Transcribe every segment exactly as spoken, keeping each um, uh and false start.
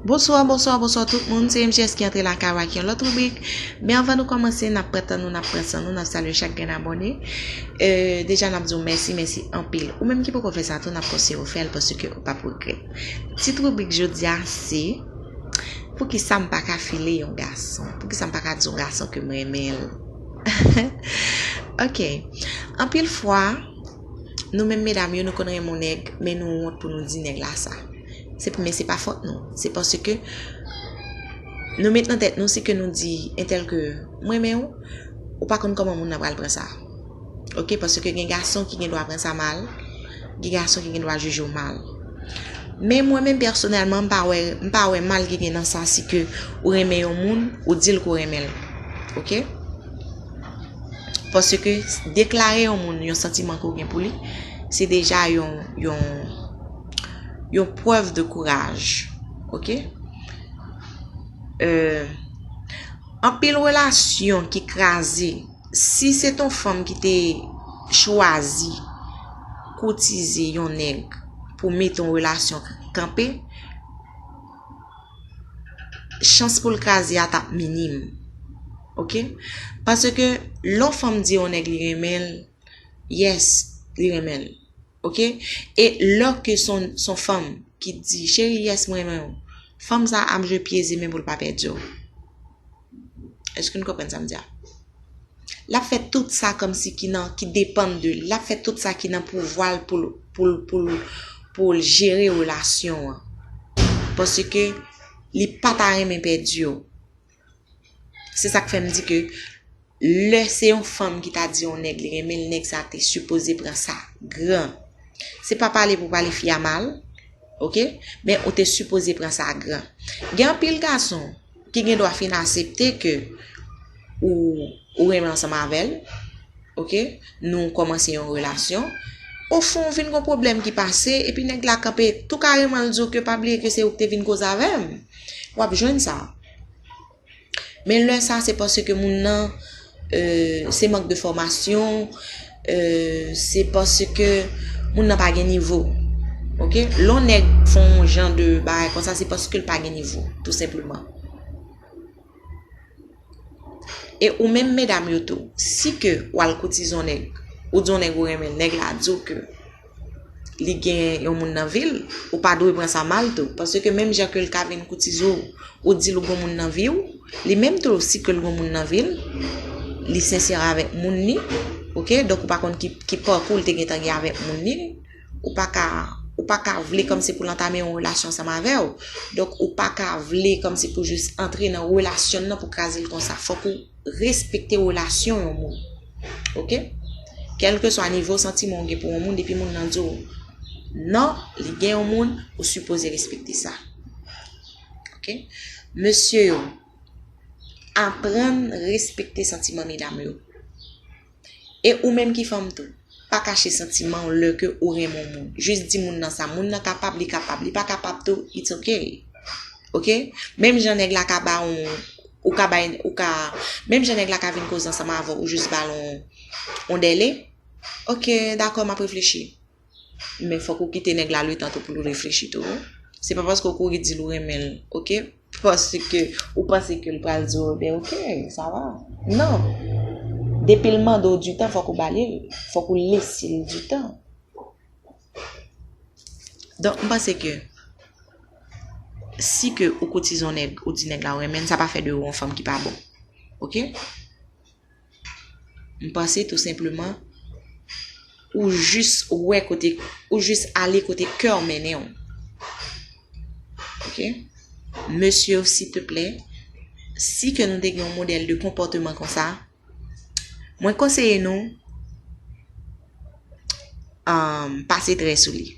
Bonswa, bonswa, bonswa tout moun. Se M J S ki antre lakay ou ak yon lòt ribrik. Men anvan nou kòmanse, n ap pran tan nou, n ap pran san nou, n ap salye chak grenn abòne. Euh, deja, n ap di w mèsi, mèsi anpil. Ou menm ki poko fè sa tou, n ap konseye w fè l paske ou p ap regrèt. Tit ribrik jodi a, se poukisa m pa ka file yon gason? Poukisa m pa ka di yon gason ke m renmen l? Ok. Anpil fwa, nou menm medam yo, nou konn renmen yon nèg, men nou wont pou nou di nèg la sa. Se, men se pa fòt nou. Se paske nou met nan tèt nou, si ke nou di entèl ke m renmen w, ou pa konn kòman moun nan pral pran sa. Ok, paske gen gason ki gen dwa pran sa mal, gen gason ki gen dwa jije w mal. Men mwen menm pèsonèlman, m pa wè, m pa wè mal ki gen nan sa si ke ou renmen yon moun, ou di l ke w renmen l. Ok? Paske deklare yon moun yon santiman ke w gen pou li, se deja yon, yon, yon prèv de kouraj. Ok? Euh, anpil relasyon ki kraze, si se t on fanm ki te chwazi koutize yon nèg pou mete yon relasyon kanpe, chans pou l kraze a t ap minim. Ok? Paske lè yon fanm di yon nèg li renmen l, yes, li renmen l. Ok? E lè ke son, son fanm ki di, cheri, yes, mwen renmen w, fanm sa ap jwe pye e men pou l pa pèdi w. Èske n konprann sa m di a? L ap fè tout sa kòmsi ki nan, ki depann de li. L ap fè tout sa ki nan pouvwa l pou l, pou l, pou l, pou l jere relasyon an. Paske li pa ta renmen pèdi w. Se sa k fè m di ke lè se yon fanm ki ta di yon nèg li renmen l, nèg sa te sipoze pran sa gran. Se pa pale pou pale fi a mal, ok? Men ou te sipoze pran sa gran. Gen anpil gason ki gen dwa fin aksepte ke ou, ou renmen ansanm avè l, ok? Nou kòmanse yon relasyon. Ofon, vin gon pwoblèm ki pase, epi nèg la kanpe tou kareman l di w ke pa bliye ke se ou ki te vin koze avè m. W ap jwenn sa. Men lè sa, se paske moun nan, euh, se mank de fòmasyon, euh, se paske moun nan pa gen nivo. Ok? Lè yon nèg fè yon jan de bagay konsa, se paske l pa gen nivo, tou senpleman. E ou menm medam yo tou, si ke w al koutize yon nèg, ou di yon nèg ou renmen l, nèg la di w ke li gen yon moun nan vi l, ou pa dwe pran sa mal tou. Paske menm jan ke l ka vin koutize w, ou di l ou gon moun nan vi w, li menm tou, si ke l gon moun nan vi l, li sensè avèk moun li, ok? Donk, ou pa konn ki, ki pakou l te gentan gen avèk moun li, ou pa ka, ou pa ka vle kòmsi pou l antame yon relasyon ansanm avè w. Donk, ou pa ka vle kòmsi pou jis antre nan relasyon nan pou kraze l konsa. Fòk ou respekte relasyon yon moun. Ok? Kèlkeswa nivo santiman w gen pou yon moun, depi moun nan di w non, li gen yon moun, ou sipoze respekte sa. Ok? Mesye yo, aprann respekte santiman medam yo. E ou menm ki fanm tou, pa kache santiman w lè ke ou renmen yon moun. Jis di moun nan sa. Moun nan kapab, li kapab. Li pa kapab tou, it's ok. Ok? Menm jan nèg la ka ba w, ou ka bay, ou ka, menm jan nèg la ka vin koze ansanm avè w, ou jis ba l yon, yon dèle. Ok, dakò, m ap reflechi. Men fòk ou kite nèg la letan tou pou l reflechi tou. Se pa paske w kouri di l ou renmen l, ok? Paske ou panse ke l pral di w, ben ok, sa va. Non. Depi l mande w ditan, fòk ou ba li l. Fòk ou lese l ditan. Donk, m panse ke si ke ou koutize yon nèg, ou di nèg la ou renmen l, sa pa fè de ou yon fanm ki pa bon. Ok? M panse tou senpleman, ou jis wè kote, ou jis ale kote kè w mennen w. Ok? Mesye, silteplè, si ke nou te gen yon modèl de konpòteman konsa, mwen konseye nou, um, pase trè sou li.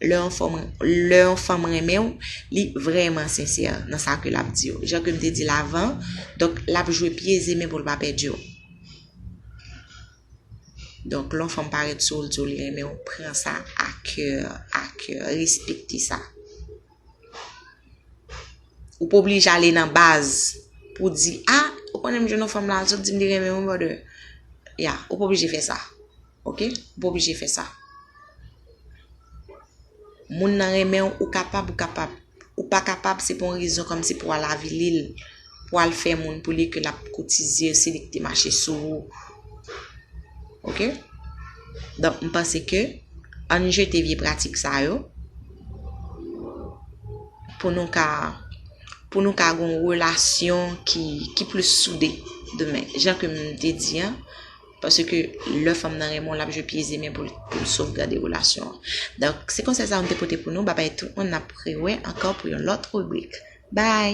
Lè yon fanm, lè yon fanm renmen w, li vrèman sensè nan sa ke l ap di w. Jan ke m te di l avan, donk, l ap jwe pye e men pou l pa pèdi w. Donk, lè yon fanm parèt sou w, l di w li renmen w, pran sa a kè, a kè, respekte sa. Ou pa oblije ale nan baz pou di, ah, ou konnen m jwenn yon fanm la, l sot di m li renmen w, brother. Ya, ou pa oblije fè sa. Ok? Ou pa oblije fè sa. Moun nan renmen w, ou kapab, ou kapab. Ou Ou pa kapab, se pa yon rezon kòmsi pou al avili l, pou al fè moun pou li ke l ap koutize, se li ki te mache sou ou. Oke? Donk, m panse ke ann jete vye pratik sa yo pou nou ka pou nou ka gen yon relasyon ki, ki plis soude demen. Jan ke m te di an, paske lè fanm nan renmen w, l ap jwe pye e men pou l, pou l sovgade relasyon an. Donk, se konsèy sa m te pote pou nou. Babay tout moun, n ap rewè ankò pou yon lòt ribrik. Bye!